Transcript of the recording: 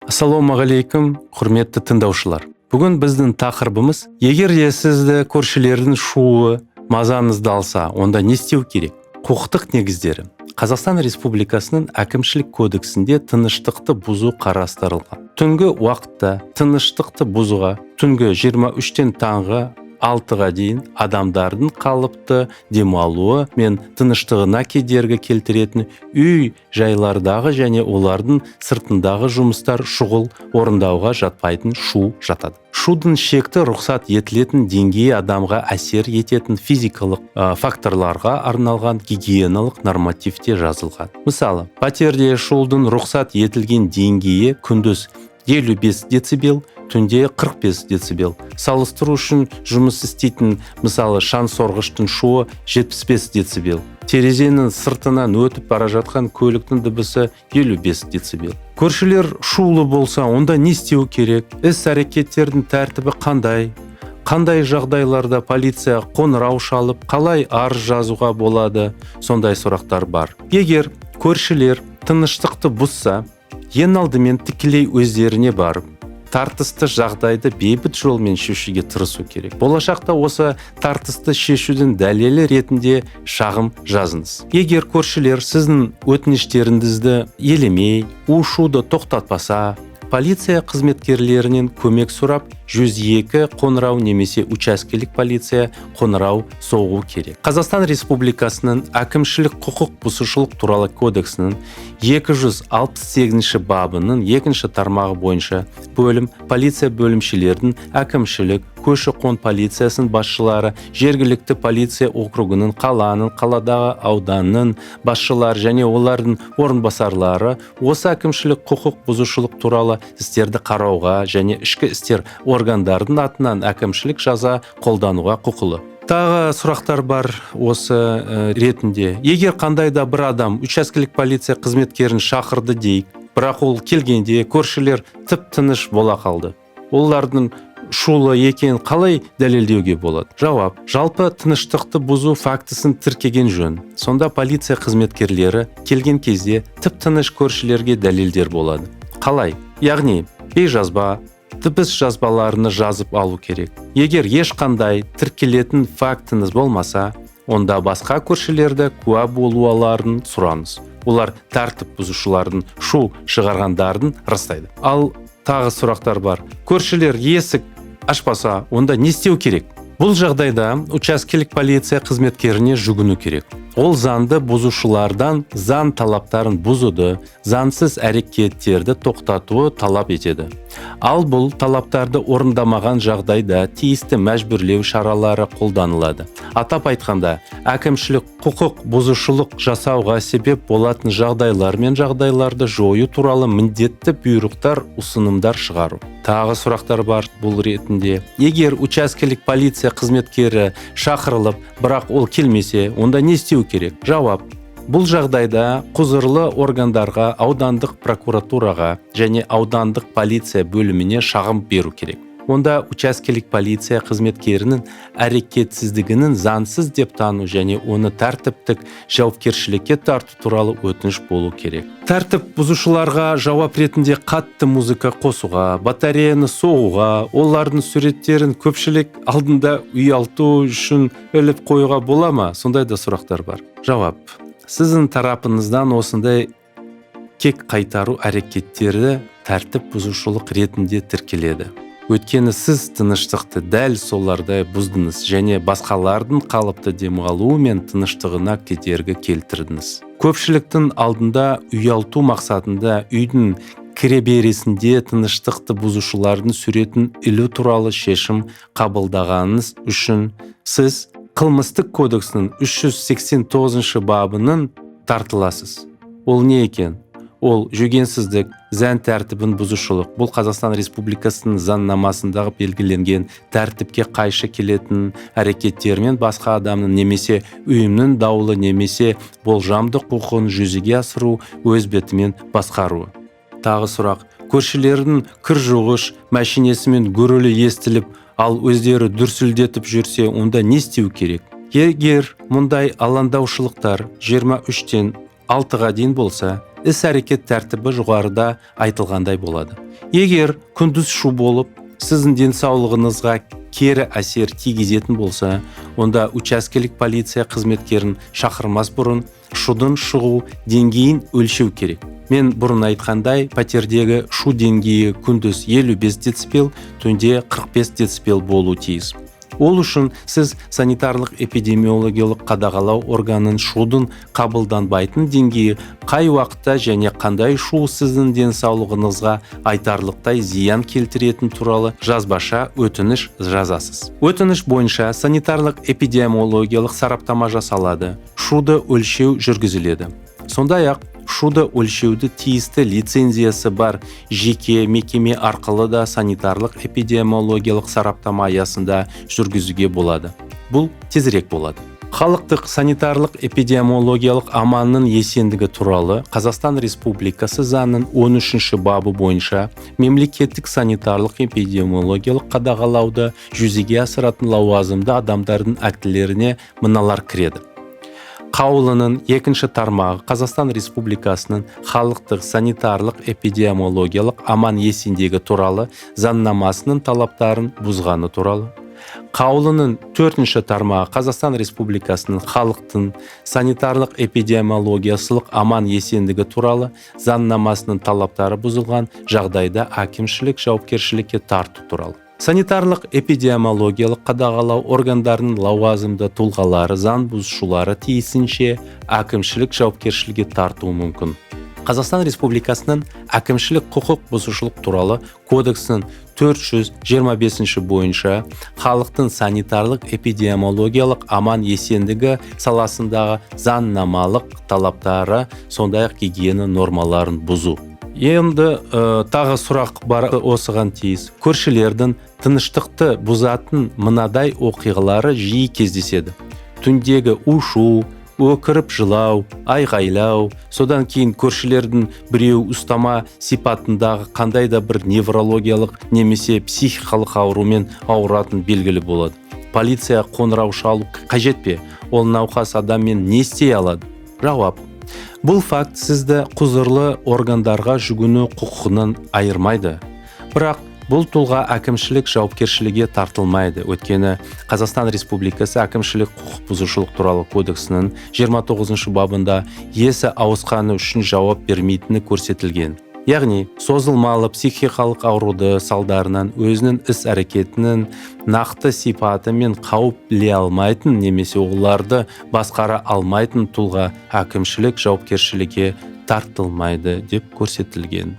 Ассалаумағалейкум, құрметті тыңдаушылар. Бүгін біздің тақырыбымыз: егер де сізді көршілердің шуы мазаңызды алса, онда не істеу керек? Құқықтық негіздері. Қазақстан Республикасының Әкімшілік кодексінде тыныштықты бұзу қарастырылған. Түнгі уақытта тыныштықты бұзуға түнгі 23-тен таңғы 6-ға дейін адамдардың қалыпты демалуы мен тыныштығына кедергі келтіретін үй жайлардағы және олардың сыртындағы жұмыстар шұғыл орындауға жатпайтын шу жатады. Шудың шекті рұқсат етілетін деңгейі адамға әсер ететін физикалық факторларға арналған гигиеналық нормативте жазылған. Мысалы, пәтерде шудың рұқсат етілген деңгейі күндіз 55 децибел, түнде 45 децибел. Салыстыру үшін, жұмыс істейтін, мысалы, шаң сорғыштың шуы 75 децибел, терезенің сыртынан өтіп бара жатқан көліктің дыбысы 55 децибел. Көршілер шулы болса, онда не істеу керек? Іс әрекеттердің тәртібі қандай? Қандай жағдайларда полиция қоңырау шалып, қалай арыз жазуға болады? Сондай сұрақтар бар. Егер көршілер тыныштықты бұзса, ең алдымен тікелей өздеріне барып, тартысты жағдайды бейбіт жолмен шешуге тырысу керек. Болашақта осы тартысты шешудің дәлелі ретінде шағым жазыңыз. Егер көршілер сіздің өтініштеріңізді елемей, у шуды тоқтатпаса, полиция қызметкерлерінен көмек сұрап, 102 қоңырау немесе учаскелік полиция қоңырау соғу керек. Қазақстан Республикасының Әкімшілік құқық бұзушылық туралы кодексінің 268 бабының екінші тармағы бойынша бөлім полиция бөлімшелердің, әкімшілік көші-қон полициясының басшылары, жергілікті полиция округінің, қаланың, қаладағы ауданның басшылары және олардың орынбасарлары осы әкімшілік құқық бұзушылық туралы істерді қарауға және ішкі істер органдарының атынан әкімшілік жаза қолдануға құқылы. Тағы сұрақтар бар осы ретінде. Егер қандай да бір адам учаскелік полиция қызметкерін шақырды дейік, бірақ ол келгенде көршілер тып тыныш бола қалды, олардың шулы екенін қалай дәлелдеуге болады? Жауап: жалпы тыныштықты бұзу фактісін тіркеген жөн. Сонда полиция қызметкерлері келген кезде тып тыныш көршілерге дәлелдер болады. Қалай? Яғни бейнежазба, дыбыс жазбаларını жазып алу керек. Егер ешқандай тіркелетін фактіңіз болмаса, онда басқа көршілерді куә болуларын сұраңыз. Олар тәртіп бұзушылардың шу шығарғандарын растайды. Ал тағы сұрақтар бар. Көршілер есік ашпаса, онда не істеу керек? Бұл жағдайда учаскелік полиция қызметкеріне жүгіну керек. Ол заңды бұзушылардан заң талаптарын бұзуды, заңсыз әрекеттерді тоқтатуы талап етеді. Ал бұл талаптарды орындамаған жағдайда тиісті мәжбүрлеу шаралары қолданылады. Атап айтқанда, әкімшілік құқық бұзушылық жасауға себеп болатын жағдайлар мен жағдайларды жою туралы міндетті бұйрықтар, ұсынымдар шығару. Тағы сұрақтар бар бұл ретінде. Егер учаскелік полиция қызметкері шақырылып, бірақ ол келмесе, онда не істеу керек? Жауап: бұл жағдайда құзырлы органдарға, аудандық прокуратураға және аудандық полиция бөліміне шағым беру керек. Онда учаскелік полиция қызметкерінің әрекетсіздігінің заңсыз деп тану және оны тәртіптік жауапкершілікке тарту туралы өтініш болу керек. Тәртіп бұзушыларға жауап ретінде қатты музыка қосуға, батареяны соғуға, олардың суреттерін көпшілік алдында ұялту үшін іліп қоюға бола ма? Сондай да сұрақтар бар. Жауап: сіздің тарапыңыздан осындай кек қайтару әрекеттері тәртіп бұзушылық ретінде тіркеледі, өйткені сіз тыныштықты дәл солардай бұздыңыз және басқалардың қалыпты демалуы мен тыныштығына кедергі келтірдіңіз. Көпшіліктің алдында ұялту мақсатында үйдің кіреберісінде тыныштықты бұзушылардың суретін ілу туралы шешім қабылдағаныңыз үшін сіз Қылмыстық кодексінің 389 бабының тартыласыз. Ол не екен? Ол жүгенсіздік, заң тәртібін бұзушылық. Бұл Қазақстан Республикасының заңнамасындағы белгіленген тәртіпке қайшы келетін әрекеттермен басқа адамның немесе ұйымның даулы немесе болжамды құқығын жүзеге асыру, өз бетімен басқаруы. Тағы сұрақ: көршілердің кір жуғыш мәшинесімен гүрілі естіліп, ал өздері дүрсілдетіп жүрсе, онда не істеу керек? Егер мұндай алаңдаушылықтар 23-тен 6-ға дейін болса, Іс-әрекет тәртібі жоғарыда айтылғандай болады. Егер күндіз шу болып, сіздің денсаулығыңызға кері әсер тигізетін болса, онда учаскелік полиция қызметкерін шақырмас бұрын шудың шығу деңгейін өлшеу керек. Мен бұрын айтқандай, пәтердегі шу деңгейі күндіз 55 децибел, түнде 45 децибел болуы тиіс. Ол үшін сіз санитарлық эпидемиологиялық қадағалау органының шудың қабылданбайтын деңгейі қай уақытта және қандай шу сіздің денсаулығыңызға айтарлықтай зиян келтіретін туралы жазбаша өтініш жазасыз. Өтініш бойынша санитарлық эпидемиологиялық сараптама жасалады, шуды өлшеу жүргізіледі. Сондай-ақ шуды өлшеуді тиісті лицензиясы бар жеке мекеме арқылы да санитарлық эпидемиологиялық сараптама аясында жүргізуге болады. Бұл тезірек болады. Халықтық санитарлық эпидемиологиялық аманның есендігі туралы Қазақстан Республикасы заңының 13 бабы бойынша мемлекеттік санитарлық эпидемиологиялық қадағалауды жүзеге асыратын лауазымды адамдардың актілеріне мыналар кіреді. Қаулының екінші тармағы Қазақстан Республикасының халықтық санитарлық эпидемиологиялық аман есендігі туралы заңнамасының талаптарын бұзғаны туралы. Қаулының төртінші тармағы Қазақстан Республикасының халықтың санитарлық эпидемиологиялық аман есендігі туралы заңнамасының талаптары бұзылған жағдайда әкімшілік жауапкершілікке тарту туралы. Санитарлық эпидемиологиялық қадағалау органдарының лауазымды тұлғалары заң бұзушылары тиісінше әкімшілік жауапкершілікке тартуы мүмкін. Қазақстан Республикасының әкімшілік құқық бұзушылық туралы кодексінің 425 бойынша халықтың санитарлық эпидемиологиялық аман есендігі саласындағы заңнамалық талаптары, сондай-ақ гигиена нормаларын бұзу. Енді тағы сұрақ бар осыған тиіс. Көршілердің тыныштықты бұзатын мынадай оқиғалары жиі кездеседі. Түндегі у-шу, өкіріп жылау, айғайлау, содан кейін көршілердің біреуі ұстама сипатындағы қандай да бір неврологиялық немесе психикалық аурумен ауыратын белгілі болады. Полиция қоңырау шалу қажет пе? Ол науқас адаммен не істей алады? Жауап: бұл факт сізді құзырлы органдарға жүгіну құқығынан айырмайды. Бірақ бұл тұлға әкімшілік жауапкершіліге тартылмайды. Өйткені Қазақстан Республикасы әкімшілік құқық бұзушылық туралы кодексінің 29 бабында есі ауысқаны үшін жауап бермейтіні көрсетілген. Яғни созылмалы психикалық ауруды салдарынан өзінің іс-әрекетінің нақты сипаты мен қауіп біле алмайтын немесе оларды басқара алмайтын тұлға әкімшілік жауапкершілікке тартылмайды деп көрсетілген.